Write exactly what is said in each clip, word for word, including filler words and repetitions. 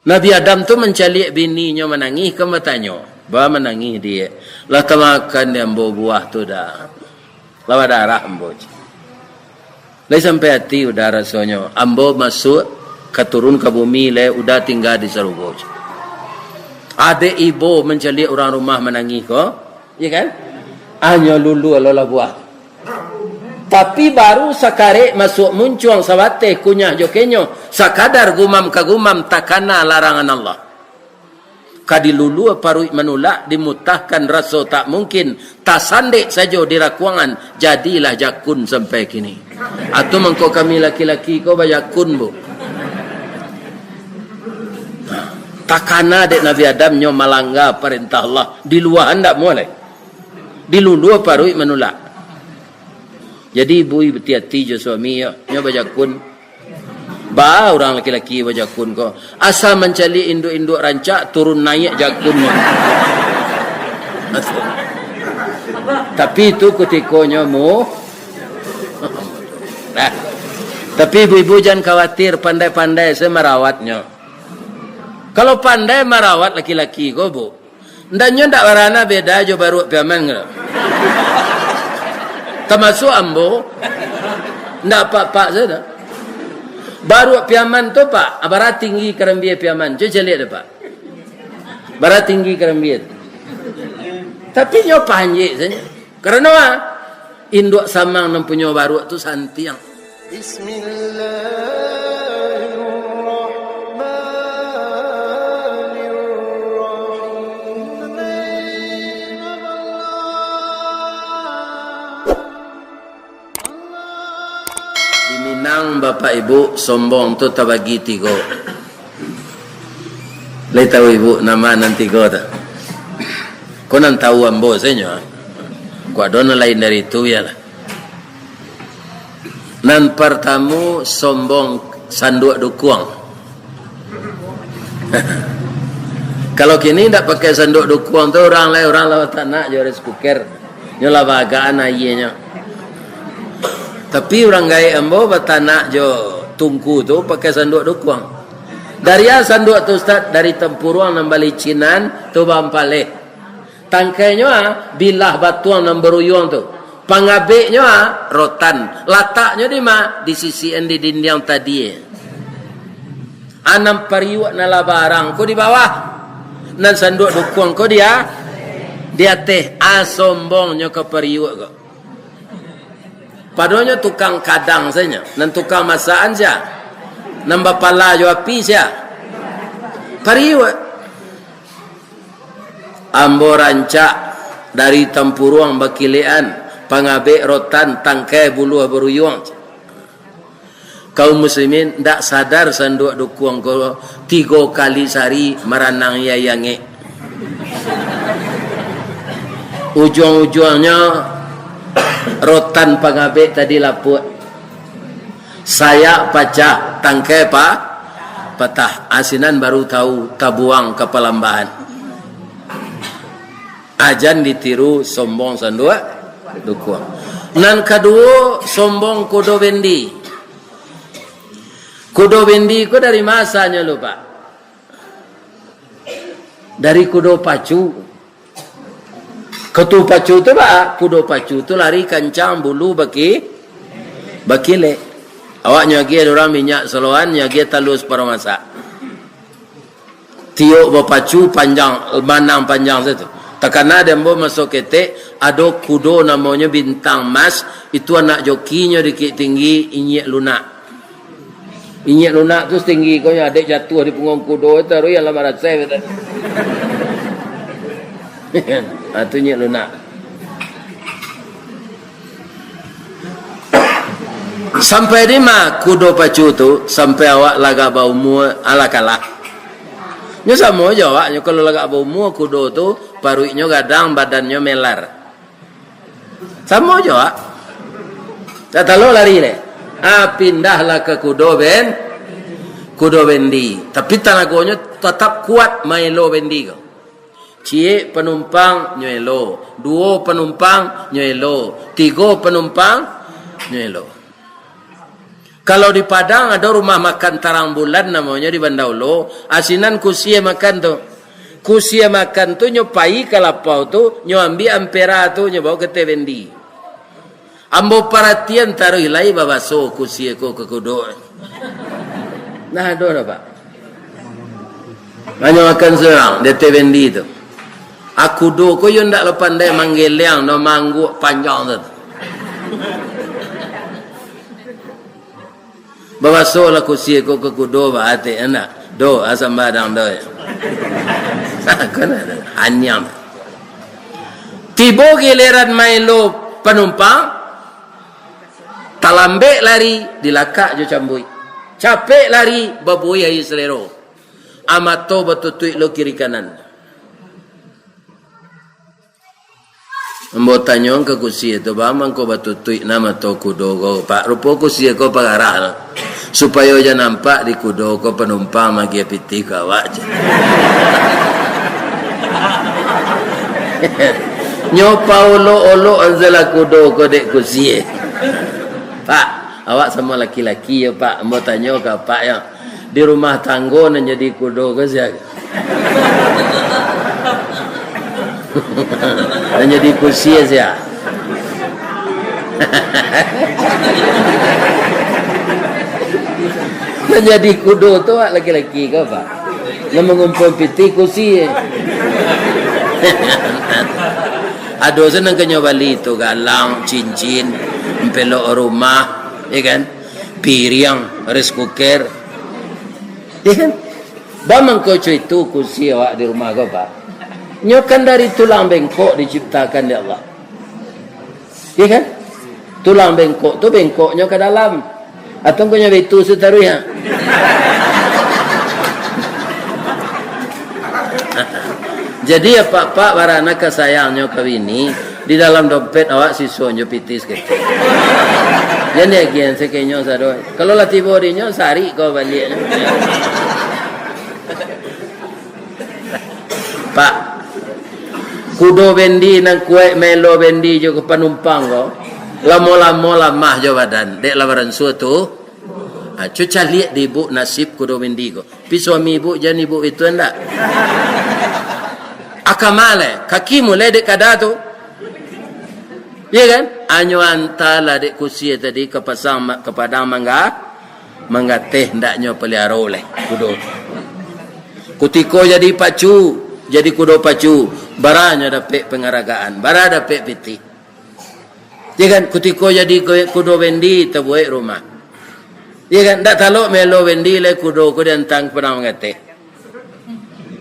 Nabi Adam tu mancaliak bininyo manangih, kan batanyo, "Ba manangih, Diak? Lah tamakan dek ambo buah tu dah. Lah badarah ambo," cek. "Lai sampai ati udah rasonyo. Ambo masuak ka turun ka bumi, lai udah tingga di sarugo," cek. Adek ibo mancaliak urang rumah manangih ko, iya kan? Hanyo lulua lo lah buah. Tapi baru sakarek masuak muncuang, sabateh kunyah jo kenyo, sakadar gumam ka gumam, takana larangan Allah. Ka dilulua paruik manulak, dimutahkan raso tak mungkin, tasandek sajo di rakuangan, jadilah jakun sampai kini. Atu mangko kami laki-laki ko bajakun, Bu. Takana dek Nabi Adam nyo malangga parentah Allah, di lua ndak muah lai. Dilulua paruik manulak. Jadi, ibu hati-hati jo suami, yo. Nyo bajakun. Ba urang laki-laki bajakun ko. Asa mancaliak induak-induak rancak, turun naiak jakunnyo. Tapi itu kutikonyo mu-, nah. Tapi ibu-ibu jan khawatir, pandai-pandai se marawatnyo. Kalau pandai marawat laki-laki ko, Bu, ndak, nyo ndak barana beda jo baruak Piaman ko. Tamasuak ambo, ndak apak-apak sajo. Baruak Piaman tu, Pak, bara tinggi karambia Piaman? Cubo caliak dek Pak. Bara tinggi karambia tu. Tapi nyo panjek sajo. Karano, ah, induak samang nan punyo baruak tu santiang. Bismillahirrahmanirrahim. Di Minang, Bapak Ibu, sombong tu tabagi tigo. Lai tahu Ibu nama nan tigo tu? Ko nan tahu ambo sajo. Kok ado nan lain dari itu, bialah. Nan partamo, sombong sanduak dukuang. Kalau kini ndak pakai sanduak dukuang tu, urang lai, urang lah batanak jo rice cooker. Nyo lah baagaan aianyo. Tapi urang gaek ambo batanak jo tungku tu pakai sanduak dukuang. Dari a sanduak tu, Ustaz? Dari tampuruang nan balicinan tu, baampaleh. Tangkainyo a, bilah batuang nan baruyuang tu. Pangabeknyo a, rotan. Lataknyo di ma? Di sisian di dindiang tadi. A nan pariuak nan lah barang ko di bawah. Nan sanduak dukuang ko di a-, di ateh. A sombongnyo ka pariuak ko. Padonyo tukang kadang sajo. Nan tukang masakan sia? Nan bapala jo api sia? Pariuak. Ambo rancak dari tampuruang bakilekan, pangabek rotan, tangkai buluah baruyuang. Kaum muslimin, ndak sadar sanduak dukuang ko tigo kali sari maranang aia angek. Ujuang-ujuangnyo rotan pangabek tadi lapuak. Sayak pacah, tangkai pa-, patah. A sinan baru tahu tabuang ka palambahan. A jan ditiru sombong sanduak dukuang. Nan kaduo, sombong kudo bendi. Kudo bendi ko dari ma asalnyo lu, Pak? Dari kudo pacu. Kudo pacu tu, Pak, kudo pacu tu lari kancang, bulu baki-, bakilek. Awak nyo agiah urang minyak saloan, nyo agiah talua saparo masak. Tiok bapacu panjang, manang panjang sajo tu. Takana di ambo maso ketek, ado kudo namonyo Bintang Mas, itu anak jokinyo Bukik Tinggi, Inyiak Lunak. Inyiak Lunak tu satinggi ko nyo, dek jatuah di pungguang kudo, taruih yang lah marasai. Ah, tu Inyiak Lunak. Sampai di ma kudo pacu tu? Sampai awak lah agak baumua, alah kalah. Nyo samo jo awak nyo, kalau lah agak baumua kudo tu, paruiknyo gadang, badannyo melar. Samo jo awak. Tak talok lari deh. Ah, pindahlah ka kudo ben-, kudo bendi. Tapi tanagonyo tatap kuat maelo bendi ko. Ciek panumpang, nyo elo. Duo panumpang, nyo elo. Tigo panumpang, nyo elo. Kalau di Padang ado rumah makan Tarang Bulan namonyo di Banda Ulu, a sinan kusie makan tu. Kusie makan tu nyo pai ka lapau tu, nyo ambiak ampera tu, nyo bao ka Teh Bendi. Ambo paratian taruih lai babaso kusie ko ka kudo. Nah, ado dah, Pak. Hanyo makan surang di Teh Bendi tu. A kudo ko yo ndak lo pandai manggeleang, no, mangguak panjang tu. Babasolah kusie ko ka kudo, ba atek ndak. Do, asam badang do. Kan ado. Anyang. Tibo giliran maelo panumpang, talambek lari, dilakak jo cambuik. Capek lari, babuih aia salero. A mato batutuik lo kiri kanan. Ambo tanyo ka kusie tu, "Baa mangko batutuik na mato kudo ko, Pak?" Rupo kusie ko pagarah lo, supayo jan nampak di kudo ko panumpang maagiah pitih ka awak, jar. Nyo paolok-olok anzalah kudo ko dek kusie. "Pak, awak samo laki-laki yo, Pak. Ambo tanyo ka Apak yo. Di rumah tanggo nan jadi kudo ko sia?" Nan jadi kusie sia? Nan jadi kudo tu awak laki-laki ko, Pak? Nan mangumpua pitih kusie. Ado se nan ka nyo bali tu, galang, cincin, ampelok rumah, ya kan? Piriang, rice cooker. Ya kan? Baa mangko itu kusie awak di rumah ko, Pak? Nyo kan dari tulang bengkok diciptakan dek Allah. Ya kan? Tulang bengkok tu bengkoknyo ka dalam. Atau kok nyo baitu sataruih, ha? Jadi, apak-apak, bara nan ka sayangnyo ka bini, di dalam dompet awak sisonyo pitih saketek. Jan diagiahan sakenyo sado. Kalau lah tibo dinyo, sarik ko baliaknyo. Pak, kudo bendi nan kuaik maelo bendi jo ka panumpang ko, lamo-lamo lamah jo badan, dek lah baransua tu. Ha, cu caliak di ibuk nasib kudo bendi ko. Pi suami ibuk jan ibuk itu ndak? Aka maleh, kaki mulai dek kada tu. Iya kan? Anyo antalah dek kusie tadi ka pasang ma-, ka padang mangga, manggateh, ndaknyo paliaro lai kudo. Kutiko jadi pacu, jadi kudo pacu, bara nyo dapek pangaragaan, bara dapek pitih. Ya kan? Kutiko jadi ku-, kudo bendi, tabuek rumah. Ya kan? Ndak talok melo bendi lai kudo ko diantang ka padang manggateh.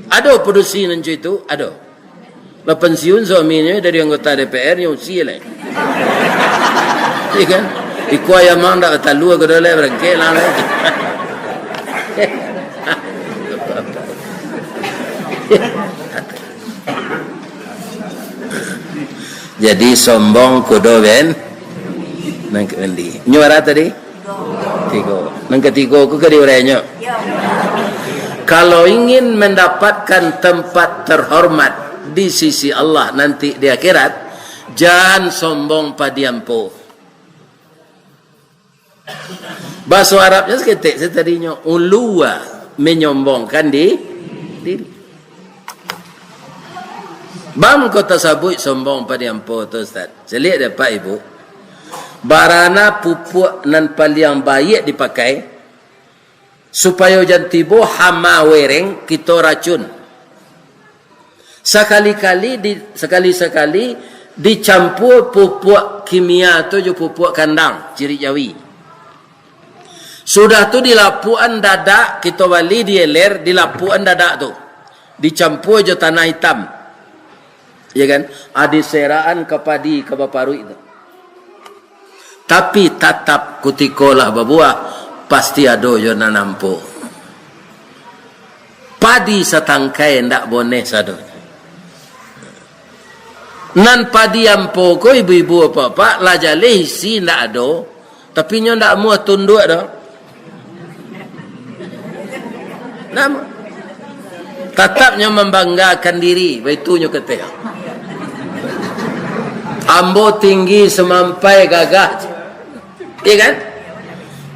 Ado padusi nan co itu? Ado. Lah pansiun suaminyo dari anggota D P R, nyo usia lai. Ya kan? Iko ayam ang ndak batalua ko doh lai, barangkek lah lai. Jadi sombong kudo ben-, nan ka bendi. Nyo bara tadi? Tigo. Nan katigo ko ka diurainyo. Kalau ingin mendapatkan tempat terhormat di sisi Allah nanti di akhirat, jan sombong padi ampo. Bahaso Arabnyo saketek sajo tadinyo, uluwa, menyombongkan di-, diri. Baa mangko tasabuik sombong padi ampo tu, Ustaz? Caliak dek Apak Ibu. Bara nan pupuak nan paliang baiak dipakai, supayo jan tibo hama wereng kito racun. Sakali-kali di, sakali-sakali dicampua pupuak kimia tu jo pupuak kandang, cirik jawi. Sudah tu dilapuakan dadak, kito bali di Eler, dilapuakan dadak tu. Dicampua jo tanah itam. Ya kan? A, diserakan ka padi ka baparuik tu. Tapi tatap kutiko lah babuah, pasti ado jo nan ampo. Padi satangkai ndak boneh sado. Nan padi ampo ko, ibu-ibu, apak-apak, lah jaleh isi ndak ado, tapi nyo ndak amuah tunduak doh. Namo. Tatap nyo mambanggakan diri, baitu nyo kateh. Ambo tinggi samampai gagah. Iya kan?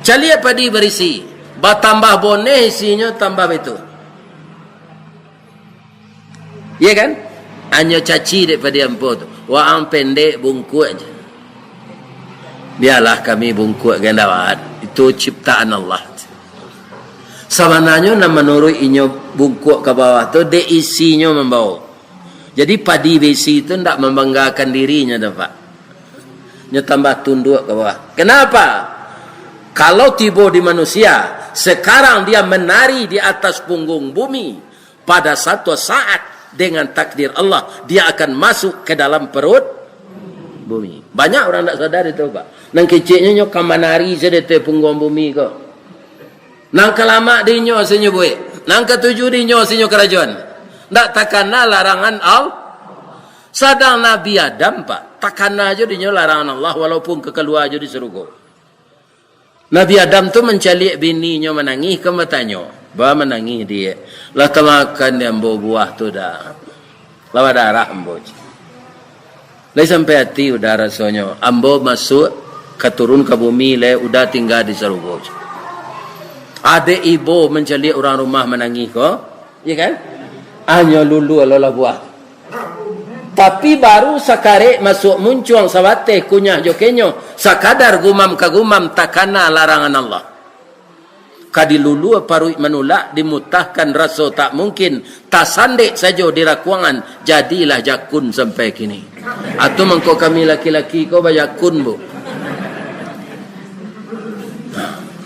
Caliak padi barisi, batambah boneh isinyo tambah baitu. Iya kan? Anyo caci dek padi ambo tu. Waang pendek bungkuak je. Bialah kami bungkuak kan dawat. Itu ciptaan Allah. Sabananyo nan manuruik inyo bungkuak ka bawah tu, dek isinyo mambao. Jadi padi besi tu ndak mambanggakan dirinyo tu, Pak. Nyo tambah tunduak ka bawah. Kenapa? Kalau tibo di manusia, sekarang dia menari di atas punggung bumi, pada satu saat dengan takdir Allah, dia akan masuk ke dalam perut bumi. Banyak orang ndak sadar itu, Pak. Nan keceknyo nyo ka manari sajo di punggung bumi ko. Nan ka lamak di inyo asinyo buek. Nan ka tuju di inyo asinyo karajoan. Ndak takana larangan Allah. Sadang Nabi Adam, Pak, takana jo dinyo larangan Allah, walaupun ka kalua jo di sarugo. Nabi Adam tu mancaliak bininyo manangih, kan batanyo, "Ba manangih, Diak? Lah tamakan di ambo buah tu dah. Lah badarah ambo," cek. Lai sampai ati Uda rasonyo, ambo masuak ka turun ka bumi, lai Uda tingga di sarugo, cek. Adek ibo mancaliak urang rumah manangih ko, Iya kan? Anyo lulua lo lah buah. Tapi baru sakarek masuak muncuang sabateh kunyah jo kenyo, sakadar gumam ka gumam takana larangan Allah. Ka dilulua paruik manulak, dimutahkan raso tak mungkin, tasandek sajo di rakuangan, jadilah jakun sampai kini. Atu mangko kami laki-laki ko bajakun, Bu.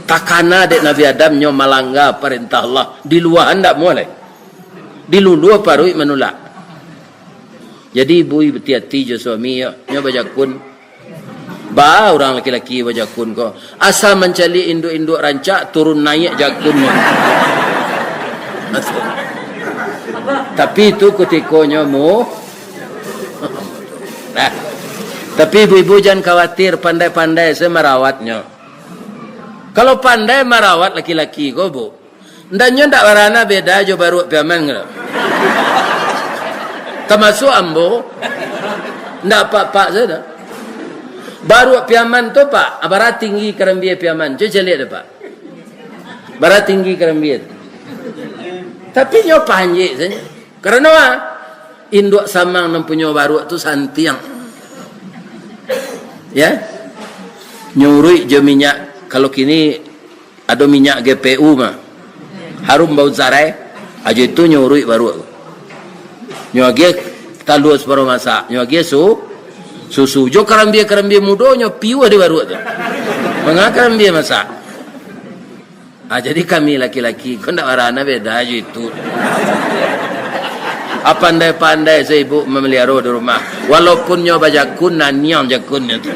Takana dek Nabi Adam nyo malangga parentah Allah, di lua handak mualai. Dilulua paruik manulak. Jadi, ibu bati-ati jo suami, yo. Nyo bajakun. Ba, urang laki-laki bajakun ko. Asa mancaliak induak-induak rancak, turun naiak jakunnyo. Tapi itu kutikonyo mu-, nah. Tapi ibu-ibu jan khawatir, pandai-pandai sajo marawatnyo. Kalau pandai marawat laki-laki ko, Bu, Ndak nyo ndak barana beda jo baruak Piaman ko. Tamasuak ambo, ndak apak-apak sajo. Baruak Piaman tu, Pak, bara tinggi karambia Piaman. Cubo caliak dek Pak. Bara tinggi karambia tu. Tapi nyo panjek sajo. Karano, ah, induak samang nan punyo baruak tu santiang. Ya. Nyuruik jo minyak, kalau kini ado minyak G P U mah. Harum bau sarai. Ajo itu nyo uruik baruak tu. Nyo agiah talua saparuah masak. Nyo agiah su-, susu. Jo karambia-karambia mudo nyo piuah di baruak tu. Manga karambia masak. Ah, jadi kami laki-laki, ko ndak barana beda jo itu. Ah, pandai-pandai sajo ibu mamaliaro di rumah. Walaupun nyo bajakun, naniang jakunnyo tu.